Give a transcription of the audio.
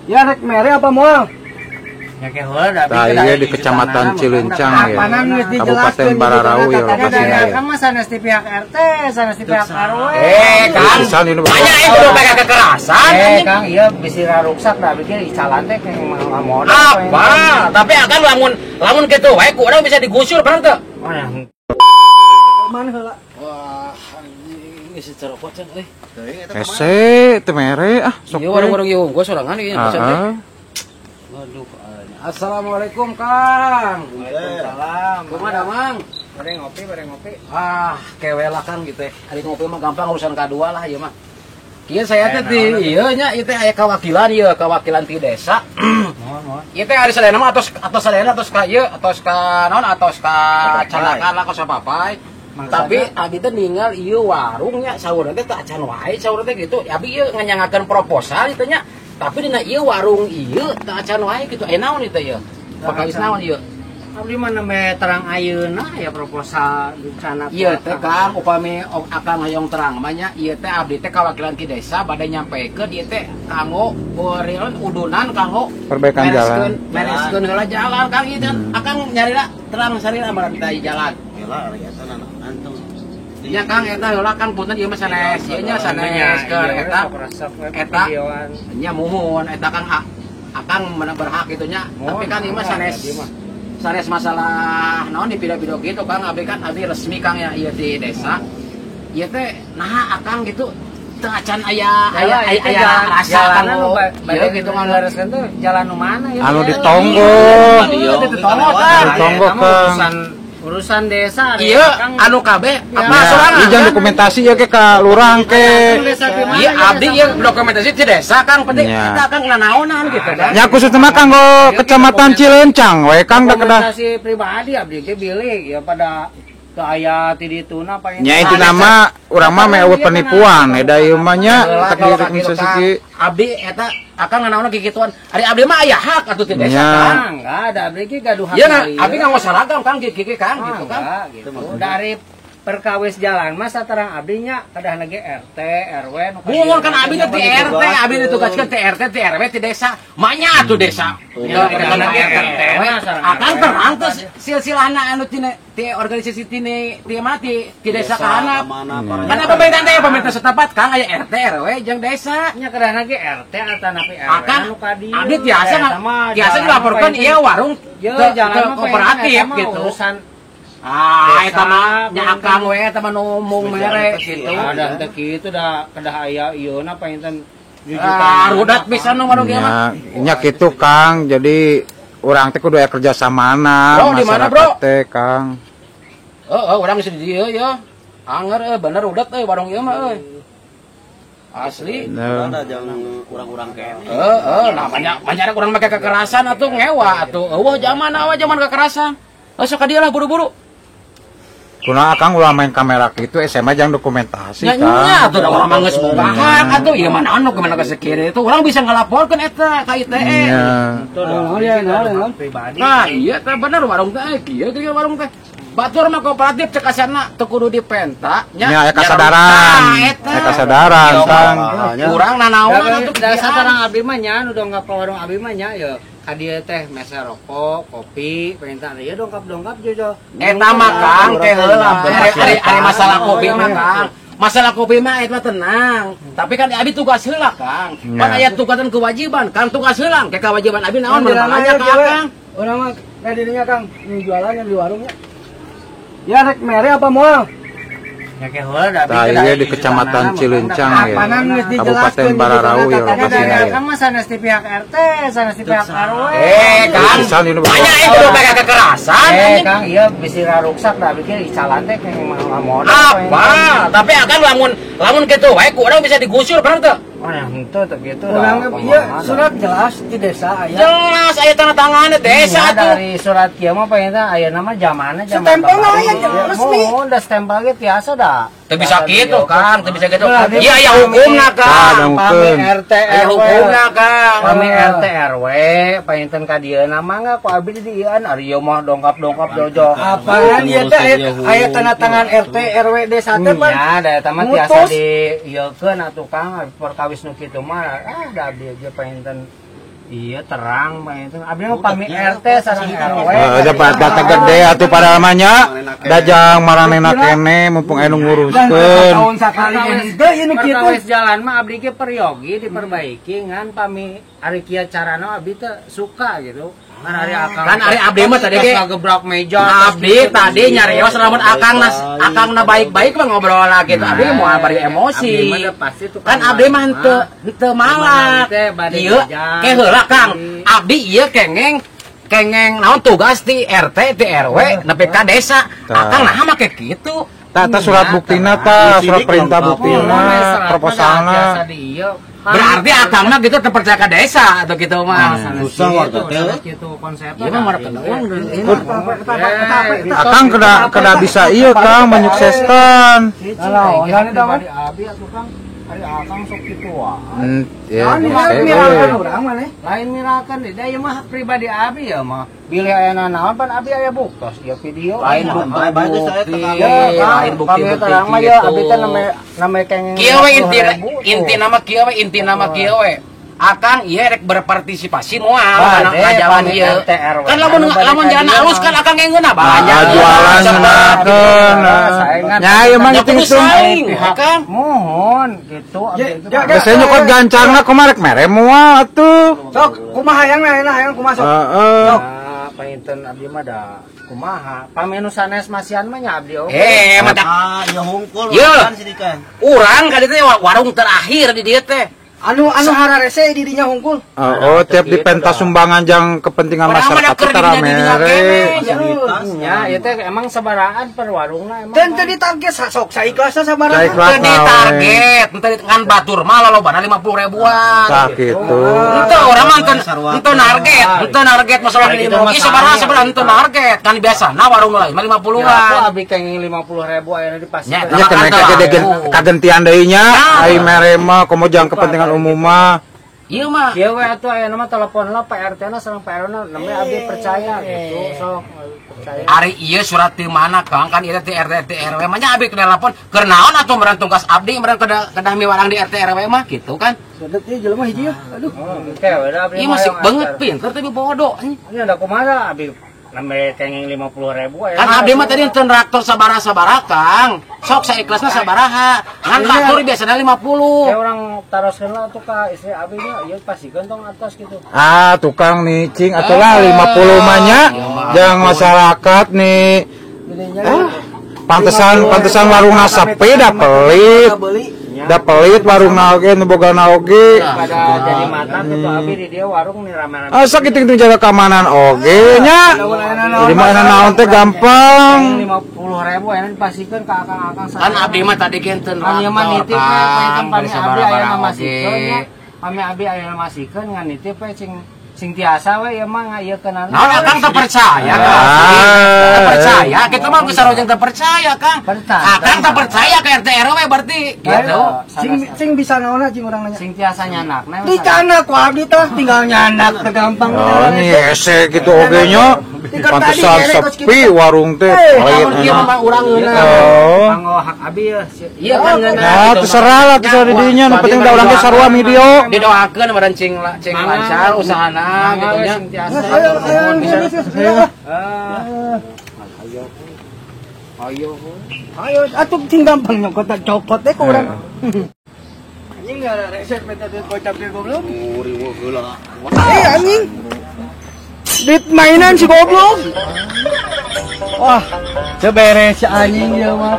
Ya rek mere apa moal? Ya ke heula da. Tah ieu di Kecamatan Cilencang ya. Kabupaten Bararau ya lokasina ya. Kan mah sanes di pihak RT, sanes di pihak RW. Eh, Kang. Pisan ini Banyak itu udah pakai kekerasan. Eh, Kang, iya bisi ruksak da bikin icalan teh kayak modal. Apa? Tapi akan lamun lamun kitu wae ku urang bisa digusur bener teu? Oh, ya. Man heula. Wah, anjing geus cerokot can euy. Hese teu mere ah sok. Ieu warung-warung ieu unggul sorangan ieu pesan teh. Heeh. Waduh, assalamualaikum Kang. Waalaikumsalam. Kumaha damang? Bare ngopi, bare ngopi. Ah, kewe lah Kang gitu. Ari ngopi mah gampang urusan kadua lah ieu mah. Kieu saya teh di ieu nya ieu teh aya kawakilan ieu, kawakilan ti desa. Mohon, mohon. Ieu teh ari sadayana mah atos atos sadayana atos ka ieu, atos ka naon atos ka calakan lah ka sapapai. Tapi abi teh ninggal ieu warungnya saurna teh teu acan wae saurna teh gitu. Abi ieu nganyangakeun proposal ieu teh nya. Tapi dina ieu warung ieu teu acan wae gitu. Eh naon ieu teh ieu? Perkawis naon ieu? Abdi mah nembe terang ayeuna ya proposal rencana. Ieu teh Kang upami akang hoyong terang mah nya ieu teh abdi teh kawakilan ti desa bade nyampekeun ieu teh kanggo beureun udunan kanggo Perbaikan jalan. Bereskeun heula jalan Kang ieu teh akang nyarira terang sarira mah kita jalan. Nya Kang eta heula Kang punten ieu mah sanes ieu nya sanes keur eta eta nya muhun eta Kang akang mana berhak gitu nya tapi kan ieu mah sanes sanes masalah naon di video-video gitu Kang abdi kan abdi resmi Kang ya ieu di desa ieu teh naha akang gitu teu acan aya aya aya, aya rasa jalan kanggo ieu gitu kan lereskeun tuh jalan nu mana ya? Anu ditonggo. Ieu ditonggo Kang. Ditonggo Kang. Urusan desa Iya, anu kabeh apa Ya, sorangan? ieu jangan dokumentasi ya ke ka lurah ke. Iya, abdi ieu dokumentasi di desa Kang, penting Nya. eta Kang nanaonan gitu kan. Nya khususna mah kanggo Kecamatan Cilencang we Kang da kedah. Dokumentasi pribadi abdi ge bilih ya pada ke aya ti dituna paling. Nya intina mah urang mah meh eueuh penipuan da ieu mah nya Heula, tak kalau kaki direkonsesi Kang. ki. Abdi eta akang nganaonna kikituan. Ari abdi mah aya hak atuh ti desa Nya. Kang. Enggak ada abdi ge gaduh hak. Iya nah, abdi nganggo seragam Kang gigi Kang gitu Kang. Enggak, gitu. Dari perkawis jalan mah saterang abdi nya kedah ge RT, RW nu ka Bungun kan dieu. abdi teh ti RT, abdi ditugaskeun ti RT, ti RW, ti desa. Manya atuh desa. Ya, Ya, kedah ge RT. RT, sareng Akang RW. terang tuh silsilahna anu ti organisasi ti ti mana ti ti desa ka handap. Kan pemerintah teh pemerintah setempat Kang aya RT, RW jeung desa. Nya kedah ge RT atanapi RW Akang nu ka dieu. abdi tiasa Eta mah tiasa jalan dilaporkeun mah ieu warung Ye, ke jalan ke mah kooperatif eta mah gitu. urusan Ah, desa, eta mah nya punten. akang we eta mah nu mung mere gitu. Ada teh kitu da kedah aya ieuna panginten Ah, rudat pisan nu warung ieu mah. Nya, nya kitu Kang. Jadi urang teh kudu aya kerjasamana Bro, di mana, masyarakat Bro? teh Kang. Heeh, urang geus di dieu ya. Anger euy, bener rudat euy warung ieu mah euy. Asli. Nah, Urang-urang kene. Heeh, nah banyak banyak urang make kekerasan atuh ngewa atuh. Eueuh zaman awa zaman kekerasan. Heuh sok ka dieu lah buru-buru. Kunaon Akang ulah main kamera kitu SMA jangan dokumentasi Nya Kang. nya atuh da urang mah geus boga hak atuh ieu mah naon nu kumaha geus kieu itu urang bisa ngalaporkeun eta ka ITE. Nya. Oh, iya, iya, iya. Pribadi. Nah, iya teh bener warung teh kieu kieu warung teh. Batur mah kooperatif cek asana teu kudu dipenta nya. Nya aya kasadaran. Nah, eta. Aya kasadaran Kang. Urang nanaonan atuh Da saterang abdi mah nya nu dongkap ka warung abdi mah nya ya ka dieu teh meser rokok, kopi, pengen ieu dongkap-dongkap jojo. Eta mah Kang teh heula. Ari ari masalah kopi mah Kang. Masalah kopi mah eta mah tenang. Tapi kan abi tugas heula Kang. Pan Ya. aya tugas dan kewajiban. Kang tugas heula ke kewajiban abi naon mun nanya ka Akang. Urang mah kayak dirinya Kang, nu jualan yang di warungnya. Ya rek mere apa moal? Ya ke heula da Tah ieu di Kecamatan Cilencang ya. Apanan geus Kabupaten dijelaskeun Bararau ya gitu, lokasina ya. Kang mah sanes di pihak RT, sanes di pihak RW. Eh Kang, Pisan ini banyak itu udah pakai kekerasan. Eh anjing. Kang, iya bisi ruksak da bikin icalan teh kayak mah modal. Apa? Tapi akan lamun lamun kitu wae ku urang bisa digusur bener teu? Oh, yang henteu teu kitu. Urang iya surat jelas di desa aya. Jelas aya tanda tanganna desa Iya, tuh. dari surat kieu mah pengen aya nama zamanna zaman Stempel babari. aya, resmi. Mohon da stempel ge tiasa da. Teu bisa kitu Kang, teu bisa kitu. Lah, Iya aya hukumna Tah, Kang. dongkeun. Pami RT Aya RW. hukumna Kang. Pami RT RW panginten ka dieu mah nga ku abdi di ieu ari ieu mah dongkap-dongkap jojo. Apaan ieu teh aya tanda tangan RT RW desa teh pan. Nya da eta mah tiasa Mutus. di ieukeun atuh Kang perkawis nu kitu mah ah da abdi ge panginten Iya terang mah itu. Abdi mah pami RT sareng RW. Heeh, data gede atuh pada namanya. Dajang maranehna kene mumpung anu nguruskeun. Tahun sakali henteu ieu nu kieu teh. Jalan mah abdi ge peryogi diperbaiki ngan pami ari kieu carana abdi teh suka gitu. Kan ari akang. Kan ari abdi mah tadi ge ngagebrak meja. Abdi tadi nyarios lamun akang nas akangna baik-baik mah ngobrol lah gitu. Abdi moal bari emosi. Kan abdi mah henteu malak. Ieu ke heula Kang. Abdi ieu kengeng naon tugas di RT di RW nepi ka desa. Akang naha make kitu. Tah tah surat buktina tah, surat perintah buktina, proposalna. Berarti akangna gitu terpercaya ke desa atau gitu mah. Susah warga teh. Gitu konsepnya. Ieu mah marah uang. Akang kena bisa ieu Kang menyukseskan. Kalau abdi atuh Kang, ari akang sok kitu wae. Ya, urang maneh. Lain mirakan deui ieu mah pribadi abdi ya mah. Bilih aya naon pan abdi aya buktos ieu video. Lain bukti, lain bukti-bukti mah ya abdi teh name kengeng. Kieu we inti nama kieu we inti nama kieu we. Akang ieu rek berpartisipasi moal kana ngajalan ieu. Kan lamun jalan alus kan akang ge ngeunah banyak jualan ngeunakeun. Nya ieu mah ngitung-ngitung. Kang mohon gitu abdi teh. Biasanya nyokot gancangna kumaha rek mere moal atuh. Sok kumaha hayangna ayeuna hayang kumaha sok. Heeh. Panginten abdi mah da kumaha pamenu sanes masian mah nya abdi oge. Mata ieu hungkul kan sidikan. Urang ka dieu teh warung terakhir di dieu teh. Anu hararese di dinya hungkul. Oh, tiap dipentas sumbangan jang kepentingan masyarakat tara mere. Nya ieu teh emang sabaraan per warungna emang. Teu ditarget sok saikhlasna sabaraha. Teu ditarget, teu ngan batur mah lalobana 50 ribuan. Tah kitu. Henteu urang mah henteu target, henteu target masalah ieu sabaraha henteu target. Kan biasana warung lain mah 50-an. Ya aku abdi kenging 50 ribu ayeuna di pasar. Nya kena kagentian deui nya, ai mere mah komo jang kepentingan umum mah. Ieu mah. Kieu we atuh aya mah telepon lah Pak RT na sareng Pak RW na namanya abdi percaya gitu sok percaya. Ari ieu surat ti mana Kang kan ieu teh RT RW mah nya abdi telepon keur naon atuh meureun tugas abdi meureun kedah miwarang di RT RW mah gitu kan. Sadet ieu jelema hiji ya. Aduh. Oke we da abdi. Ieu masih banget pinter tapi bodoh. Ini ada kumaha abdi namanya kenging 50 ribu ya. Kan abdi mah tadi teu traktor sabaraha-sabaraha Kang. Sok saikhlasna sabaraha. Ngan batur biasana 50. Ya urang taroskeun lah atuh ka istri abdi nya ieu pasikeun tong atos gitu. Ah, tukang nih cing atuh lah 50 mah nya. Jangan masyarakat nih. Pantesan warungna sepi da pelit. Da pelit warungna oge nu bogana oge. Pada jadi mata gitu abdi di dia warung nih rame-rame. Asa kitu kitu jaga keamanan oge nya. Jadi mah naon teh gampang. 50 ribu ayeuna dipasikeun ka akang-akang. Kan abdi mah tadi ge teu nraktor. Mah nitip we pami abdi ayeuna masikeun nya. Pami abdi ayeuna masikeun ngan nitip we sing tiasa we ieu mah ngaieukeunana. Naon akang teu percaya Kang? Teu percaya, kitu mah geus sarojeng teu percaya Kang. Akang teu percaya ka RT RW berarti gitu. Sing bisa naonna cing urang nanya. Sing tiasa nyanakna. Dicana ku abdi tah tinggal nyandak teh gampang. Oh, hese kitu oge nya. Pantesan sepi warung teh. Lamun kieu mah urang ngeunah. Kanggo hak abdi ya. Ieu kan ngeunah. Nah, terserah lah terserah di dinya nu penting da urang ge sarua video. Didoakeun meureun cing lancar usahana gitu nya. Ayo. Ayo atuh cing gampang nyokot copot teh ku urang. Anjing enggak resep minta duit gocap dia goblok. Riweuh heula. Anjing. Duit mainan si goblok. Wah, beres si anjing dia mah.